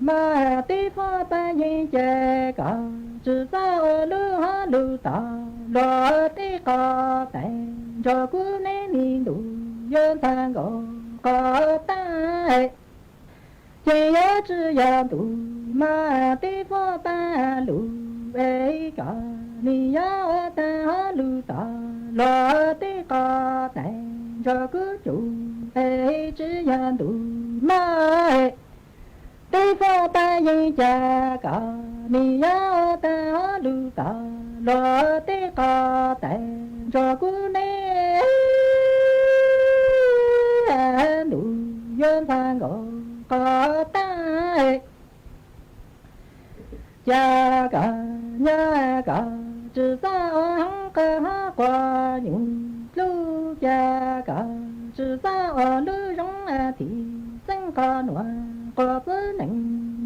maj teb foj paab yeej, ces koj tsi txhob ua lub hauv lug tom luas teb qhov tais nrug kuv neb nim ntuj yuav ntxhab nkaus qhov taab. Ces yog tsi yog ntuj maj teb foj paab lug es, koj nim yog ua tag hauv lug tom luas teb qhov tais nrug kuv tsum es, tsi yog ntuj maj teb foj paab yeej, cas koj nim yog ua tag hauv lug tom luas teb qhov tais nrug kuv neb ntuj yuav ntxhab nkaus qhov taab. Cas koj nyob koj tsi txhob ua hoob qab hab quas nyuj dlub, cas koj tsi txhob ua lub zoob thim xeeb qhov nuav quas txwv neej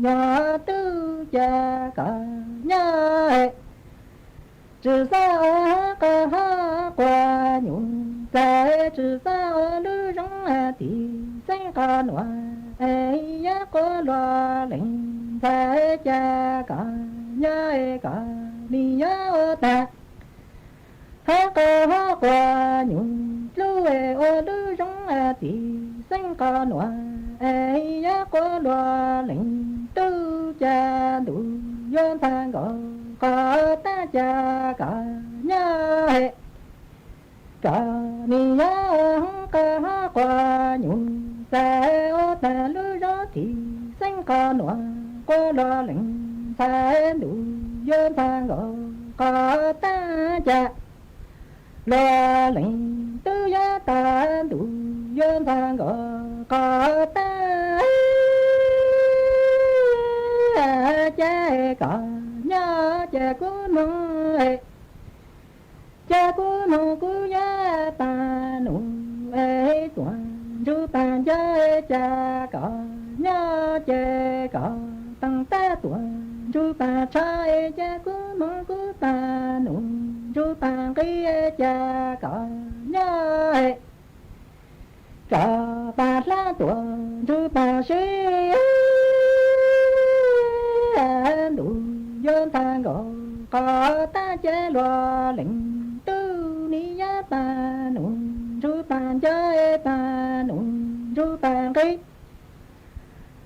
nyuag tub, cas koj nyob tsi txhob ua hoob qab hab quas nyuj txais, tsi txhob ua lub zoob thim xeeb qhov nuav es, yog quas luas lees ntxhais, cas koj nyob koj nim yog ua tag hab qab hab quas nyuj dlub es, ua lub zoob thim xeeb qhov nuav es, yog quas luas lees tub, cas ntuj yuav ntxhab nkaus qhov taab, cas koj nyob koj nim yog ua hoob qab hab quas nyuj txais, ua tag lub zoob thim xeeb qhov nuav quas luas lees ntxhais, ntuj yuav ntxhab nkaus qhov taab, cas luas lees tub yog tag ntuj yuav ntxhab nkaus qhov taab. Cas koj nyob ces kuv moog, cas kuv moog kuv yuav paab num es, tuam ntsuj paab ncaws, cas koj nyob ces koj taag tab tuam ntsuj paab tshav, cas kuv moog kuv paab num ntsuj paab nqi, cas koj nyob koj paab hlab tuam ntsuj paab sib. Ntuj yuav ntxhab nkaus qhov taab, ces luas lees tub nim yog paab num nqi.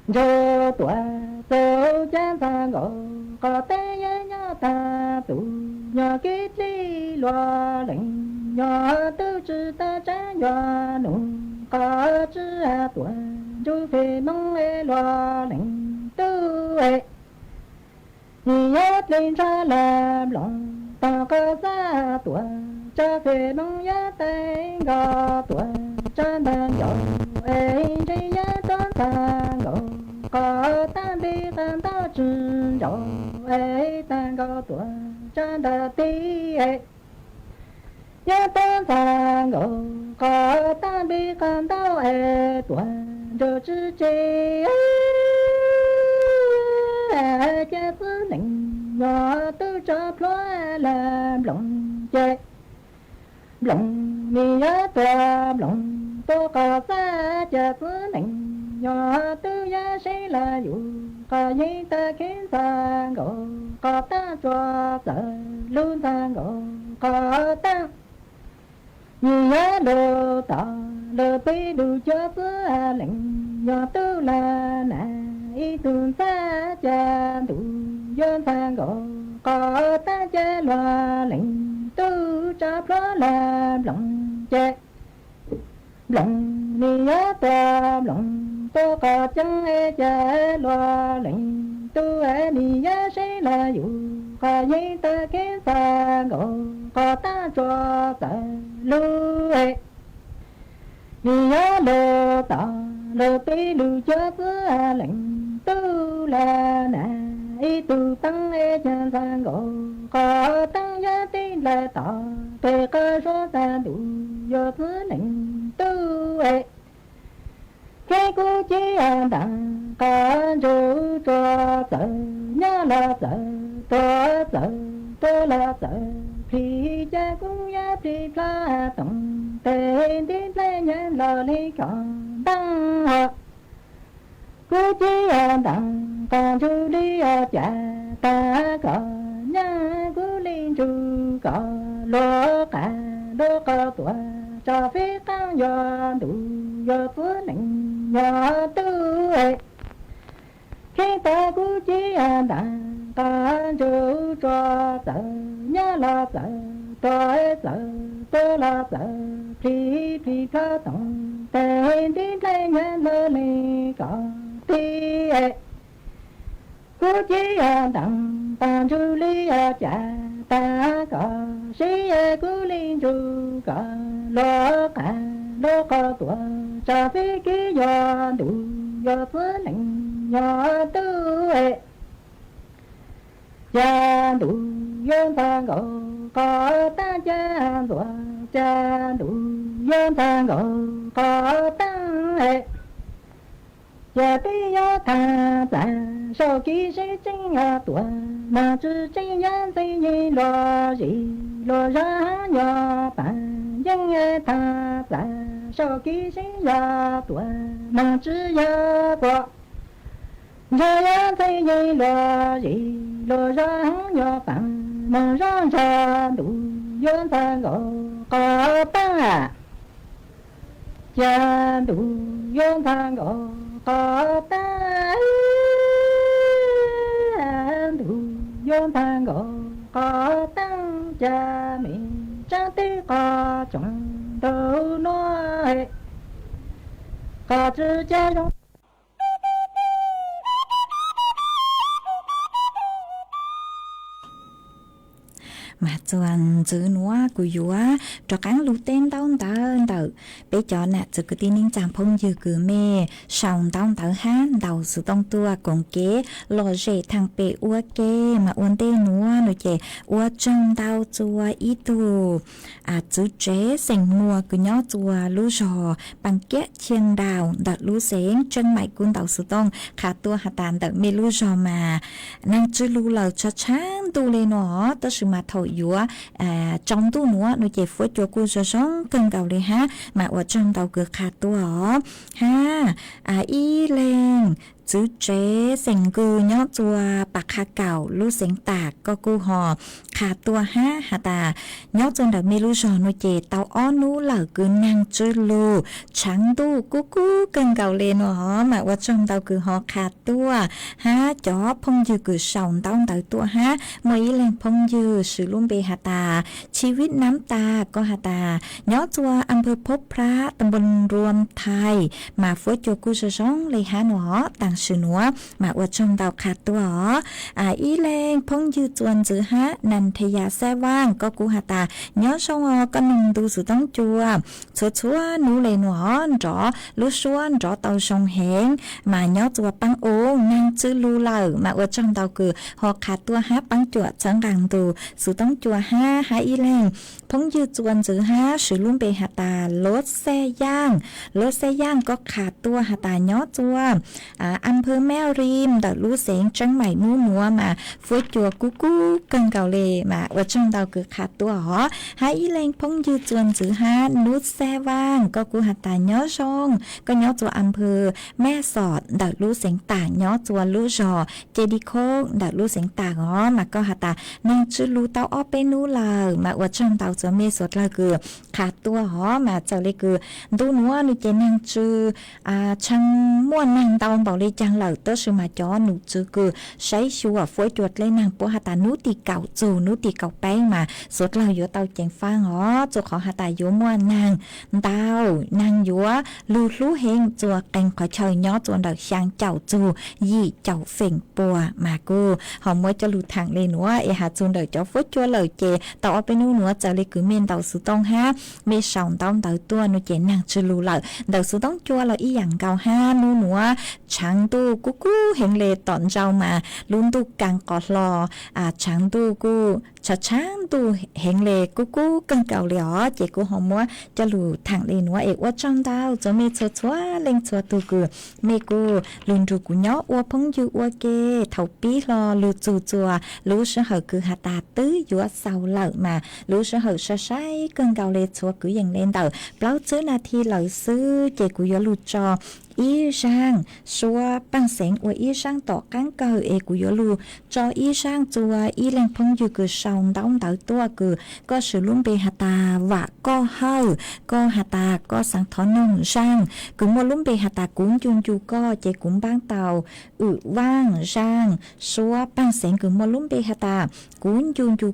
Ntsug tuam txug cov ntxhais nkaus qhov teeb yeeb nyob tag tus, nyob kev dlib luag leej nyob tub tsi tau tsaab ncuag nus qhov tsi tuam ntsug fem Moob luag leej tub. Nim yuav dlej ntsha lawm nploos tog qhov xab tuam tsa fem Moob yuav teeb nkaus tuam tsa ntag ncaus es ntshe yuav tuab ntag nkaus qhov taab npe qhov ntaub tsi ncaus es tag nkaus tuam tsa ntag tib. Yuav tuab ntag nkaus qhov taab npe qhov ntaub es tuam ntsug tsi tseg ces xwb neej nyob tub tsa plhuav lawm nploos ces nploos nim yuav tuag nploos tuab qhov xab ces xwb neej nyob tub yuav seb lawm yus qhov yeeb tag kheev ntag nkaus qhov taab tsuas txawm lug ntag nkaus qhov taab. Nim yuav lug tom lug peb lug cuab xwb leej nyob tub lawm na ib tug ntxhais ces ntuj yuav ntag nkaus qhov taab ces luag leej tub tsa plhuav lawm nploos ces nploos nim yuav tuag nploos tuab qhov ceeb ces luag leej tub nim yuav seb lawm yus qhov yeeb tag kheev ntag nkaus qhov taab tsuas txawm lug. Nim yuav lug tom lug peb lug cuab xwb leej tub lawm na ib tug teeb ces ntag nkaus qhov teeb yuav tib nplaig tom peg qhov suav tag ntuj yuav xwb leej tub. Kev kuv ci ntaag qhov ntsug tsuas txawm nyob los txawm tuag txawm tuag los txawm plhis ces kuv yuav plhis plhav toom tes nti nplej nyeeb los li kom ntaaj. Kuv ci ntaag qhov ntsug li cas taag kom nyeeb kuv li ntsug kom luag qas luag qos tuaj tso fib qaab yuav ntuj yuav txwv neeg nyob tub. Kheev tau kuv ci ntaag qhov ntsug tsuas txawm nyob los txawm tuag txawm tuag los txawm plhis plhis plhav toom tes nti nplej nyeeb los li kom tib. Kuv ci ntaag qhov ntsug li cas taag kom sib kuv li ntsug kom luag qas luag qos tuaj tso fib kib yuav ntuj yuav txwv neeg nyob tub. Cas ntuj yuav ntxhov nkaus qhov taab, cas ntxuav cas ntuj yuav ntxhov nkaus qhov taab. Cas peb yuav thaam txav sau kiv sib tseeb yog tuaj, moog tsi tseeb yog ntxhee yeej luag zis luag zog nyob paab yeej thaam txav sau kiv sib yog tuaj, moog tsi yog kuas ntshe yog ntxhee yeej luag zis luag zog nyob paab moog zog ntshe ntuj yuav ntxhov nkaus qhov taab. Cas ntuj yuav ntxhov nkaus qhov taab, ntuj yuav ntxhov nkaus qhov taab, cas me tsaab teb qhov tsoom ntau nuav, qhov tsi ca zoo. Mas txuas ntxiv nuav kuv yuav rov qaab lug teb ntaub ntawv ntawm peb cov nam txiv kwv tij neej tsaa phooj ywg kws mej sau ntaub ntawv hab ntaus xov tooj tuaj koom kev lom zem thaam pem ua ke. Mas ua ntej nuav nuav ces ua tsaug ntau txuas ib tug txiv tsev xeem Muas kws nyob txuas lub zog Paas Kiab Chia Nraus ntawm lub xeev Tseej Maim, kuv ntaus xov tooj qha tuaj has tas ntawm mej lub zog mas neeg tsi lug lawm tshav tshav ntuj le nuav, tab sis mas thaum yuav tsaus ntuj nuav nuav ces fuab cua kuj zoo zoo kawg nkaus le hab. Mas ua tsaug ntau kws qha tuaj os. Hab ib leeg txwv tsev xeem Nkws nyob txua Pas Qha Kaum lub xeev Tam, koj kuj ho qha tuaj hab has tas nyob txua ntawm mej lub zog nuav ces tau ob nub lawm kws naag tsw lug, tshaav ntuj kub kub kawg nkaus le nuav hov. Mas ua tsaug ntau kws ho qha tuaj hab cov phooj ywg kws sau ntaub ntawv tuaj hab. Muaj ib leeg phooj ywg swv lub npe has tas Chi Vib Nab Tas, koj has tas nyob txua Am Phw Phob Phrab, Tam Npoo Nruam Thais, mas fuab cua kuj zoo zoo le hab nuav hov. Taam sim nuav mas ua tsaug ntau qha tuaj os. Ib leeg phooj ywg txuas ntxiv hab Nas Thas Yas Xab Vaaj, koj kuj has tas nyob zoo os, koj noog ntu xuv toob cua txhua txhua nub le nuav hov, nrov lub suab nrov tau zoo heev, mas nyob txua Paab Oov naag tsw lug lawm. Mas ua tsaug ntau kws ho qha tuaj hab paab cuam txhawb nqaa ntu xuv toob cua hab. Hab ib leeg phooj ywg txuas ntxiv hab swv lub npe has tas Lub Xab Yaaj, Lub Xab Yaaj koj qha tuaj has tas nyob txua Am Phw Mab Ris ntawm lub xeev Tseeb Maim nub nuav mas fuab cua kub kub kawg nkaus le. Mas ua tsaug ntau kws qha tuaj hov. Hab ib leeg phooj ywg txuas ntxiv hab Lub Xab Vaaj, koj kuj has tas nyob zoo, koj nyob txua Am Phw Mab Xom ntawm lub xeev Tam, nyob txua lub zog Ceg Di Khoob ntawm lub xeev Tam hov, mas koj has tas naag tsw lug tau ob peb nub lawm. Mas ua tsaug ntau txua mej suav dlawg kws qha tuaj hov. Mas txawm le kws ntu nuav nwg ces naag tsw tshee muaj naag ntau npaum le caag lawm, tab sis mas cov num tsw kws saib xyuas fuab cua dlej naag puab has tas nub tim kaum txug nub tim kaum peb mas suav dlawg yuav tau ceev faab hov, txug qhov has tas yuav muaj naag ntau, naag yuav lug hlub heev txua qee qhov chaw nyob txua ntawm xyaa caum txug yim caum feem pua. Mas kuj ho muab coj lug thaam le nuav es has txug ntawm cov fuab cua lawm ces tau ob peb nub nuav txawm le kws mej ntaus xuv tooj hab mej sau ntaub ntawv tuaj nuav ces naag tsw lug lawm. Ntawm xuv toob cua los ib yaam nkaus hab, nub nuav tshaav ntuj kub kub heev le, tom ntej mas lub ntuj kaa qos hlo, tshaav ntuj kuj tshaav ntuj heev le, kub kub kawg nkaus le os. Ces kuj ho muab coj lug thaam le nuav es ua tsaug ntau txua mej txhua txhua leej txhua tug kws mej kuj lug nrug kuv nyob ua phooj ywg ua ke thaum pib hlo lug txug txua lub sij hawm kws has tas twb yuav xaus lawm mas lub sij hawm sai sai kawg nkaus le, txhua kwv yees le ntawm plaub tsib nas this lawm xwb ces kuv yuav lug tso ib zaaj suab paaj xeev ua ib zaaj tom qaab kawg es kuv yuav lug tso ib zaaj txua ib leeg phooj ywg kws sau ntaub ntawv tuaj kws koj swv lub npe has tas Vam Koj Hawj, koj has tas koj xaav thov noog zaaj kws muaj lub npe has tas Kuv Ncu Ncu Koj ces kuv npaab tau Wm Vaaj, zaaj suab paaj xeev kws muaj lub npe has tas Kuv Ncu Ncu